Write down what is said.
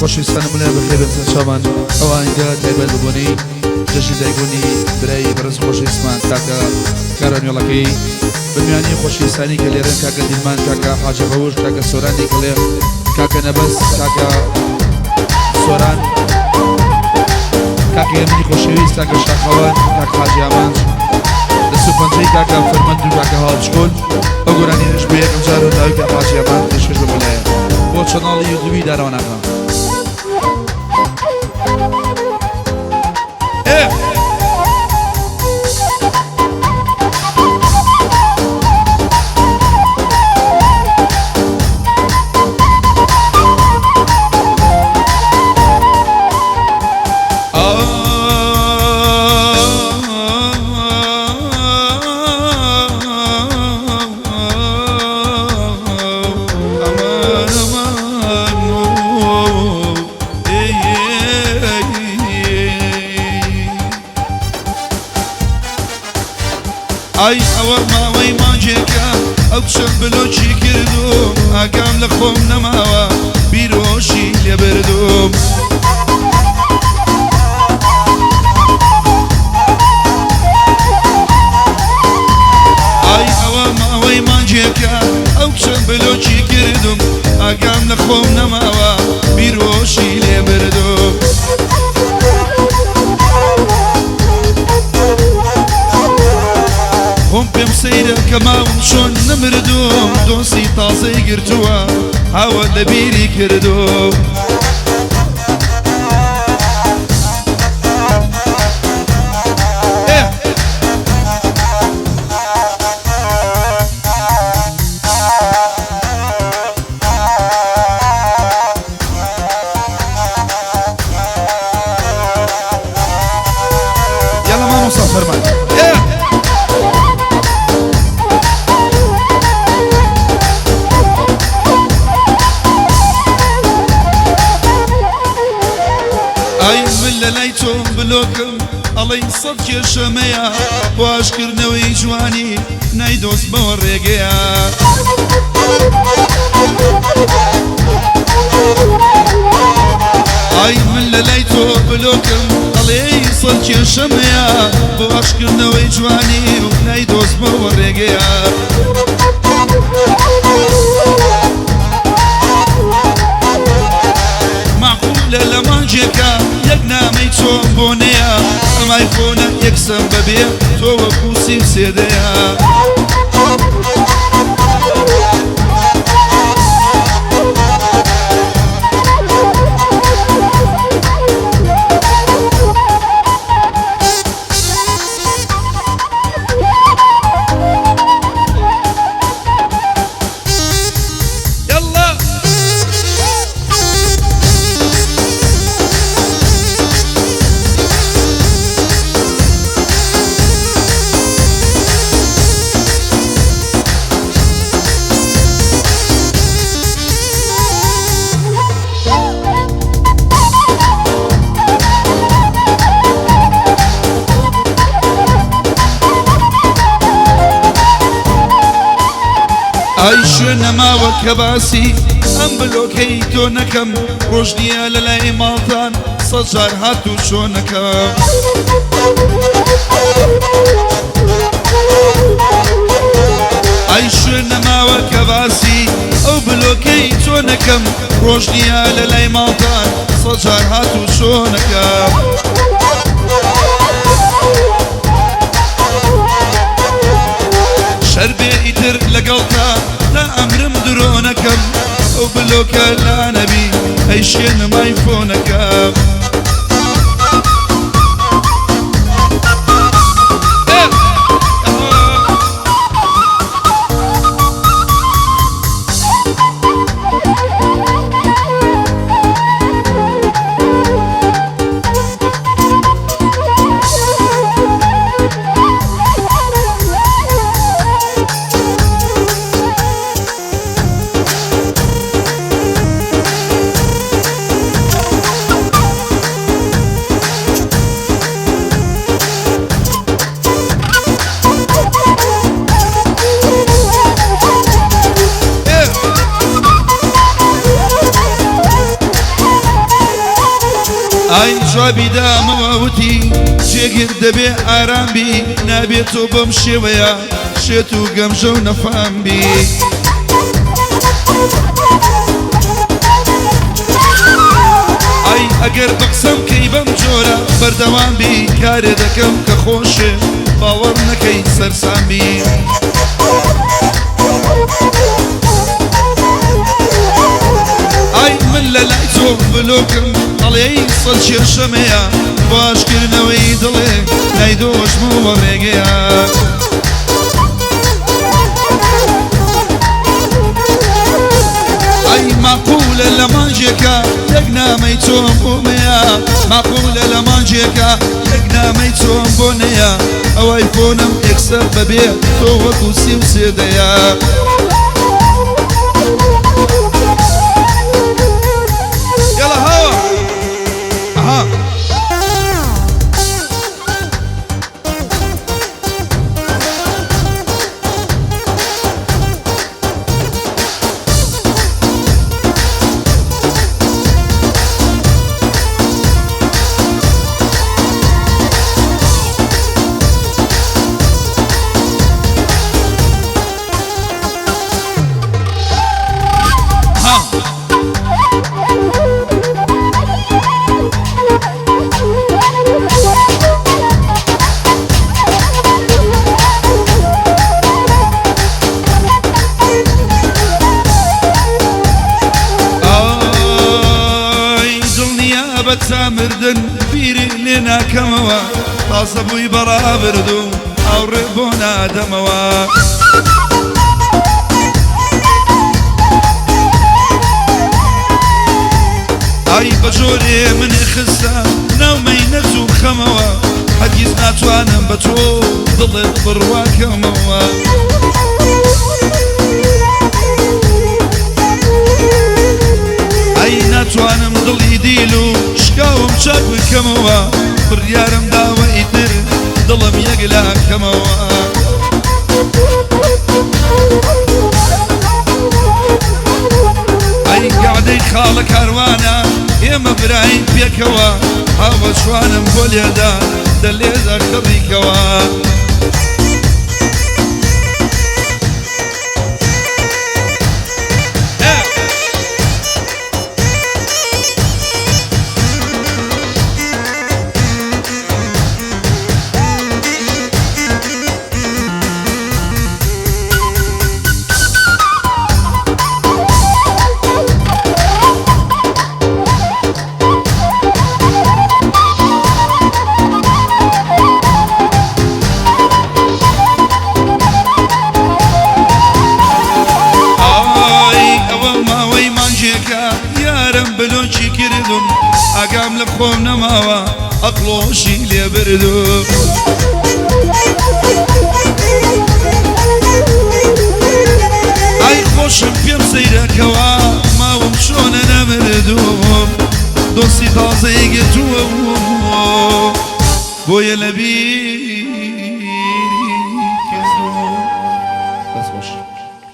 خۆشەویستانم لە بەخێر بێن سەرچاوان. ئەو ئاهەنگە تایبەت بە بۆنەی جەژنی دایکبوونی برای بەڕێز خۆشەویستمان کاکە کاروان وێڵەکەی بە میوانی خۆشەویستانی کە لێرەن کاکە دیلمان، کاکە حاجی ڕەوش، کاکە سۆرانی کەڵێ، کاکە نەبەز، کاکە سۆران، کاکە هێمنی خۆشەویست، کاکە شاخەوان، کاک حاجی ئامانج، دەست و پەنجەی کاکە فەرمەند و کاکە هاوڵ بچکۆل. ئەو گۆرانیەش بۆ یەکەم جار و ناوی کاک حاجی ئامان پێشکەش بە مەلایە بۆ channel ی یوتیوبی دارەوان ئاغا. ئێ! ئای ئەوە ماوەی مانگێکە ئەو کچەم بلۆکی کردوم، ئاگام لە خۆم نەماوە، بیرۆشی لێ بردوم. ئای ئەوە ماوەی مانگێکە ئەو کچەم بلۆکی کردوم، ئاگام لە خۆم نەماوە، بیرۆشی لێ بردوم. خۆم پێم سەیرە کە ماوم چۆن نەمردوم، دۆستی تازەی گرتووە هاوە لە بیری کردوم. یاڵا مامۆستا فەرمان. ئای من لە لای تۆم بلۆکم، ئەڵێی سەد کێشەمەیە، بۆ ئاشکردنەوەی جوانی نایدۆزمەوە ڕێگەیە. ئای من لە لای تۆ بلۆکم، ئەڵێی سەد کێشەمەیە، بۆ ئاشکردنەوەی جوانی و نایدۆزمەوە ڕێگەیە. معقولە لە مانگێکە یەک نامەی چۆن بۆ نەیە، ئەمای خۆنە یەکسەم بەبێ تۆ وەکو سی و سێدەیە. یاڵا. ئای شوێن نەماوە کە باسی ئەم بلۆکەی تۆ نەکەم، ڕۆژ نییە لە لای ماڵتان سەد جار هات و چۆ نەکەم. ئای شوێن نەماوە کە باسی ئەو بلۆکەی تۆ نەکەم، ڕۆژ نییە لە لای ماڵتان سەد جار هات و چۆ نەکەم. شەربێ ئیتر لەگەڵتا تا ئەمرم درۆ نەکەم، ئەو بلۆکە لانەبی ئەی شوێنم ئایفۆنەکەم. جوابی دامەوە وتی جێگر دەبێ ئارام بی، نابێ تۆ بەم شێوەیە شێت و گەمژە و نەفام بی. ئای ئەگەر بە قسەم کەی بەم جۆرە بەردەوام بی، کارێ دەکەم کە خۆشێ باوەڕ نەکەی سەرسام بی. ئای من لە لای تۆ بلۆکم ئەڵێی سەد کێشەمەیە، باشکردنەوەی دڵێ نایدۆشمەوە ڕێگەیە. ئای ماقولە لە مانگێکە یەک نامەی تۆم بۆ مەیە، ماقولە لە مانگێکە یەک نامەی تۆم بۆ نەیە، ئەوای فۆنم یەکسەر بەبێ تۆ وەکو 33 دەیە. يلا هوا اها. ها. ئای دڵنیا بە تا مردن بیری لێ ناکەمەوە، تازە بووی بەڕابردوو ئاوڕێ بۆ نادەمەوە. ئای بە جۆرێ من خستە ناو مەینەت و خەمەوە، هەرگیز ناتوانم بە تۆ دڵت بڕواکەمەوە. ئەی ناتوانم دڵی دیل و شکاوم چاک بکەمەوە، بڕیارم داوە ئیتر دڵم یەکلاکەمەوە. ئەی گەعدەی خاڵە کاروانە ئێمە براین پێکەوە، هاوە جوانم بۆ لێدا دەلێدا خڕیکەوە. ئای ئەوە ماوەی مانگێکە یارم بلۆکی کردم، ئاگام لە خۆم نەماوە ئەقڵۆشی لێ بردوم. ئای خۆشم پێم سەیرەکەوە ماوم چۆنە نەمردوم، دۆستی تازەی گرتووە بۆیە لەبیرم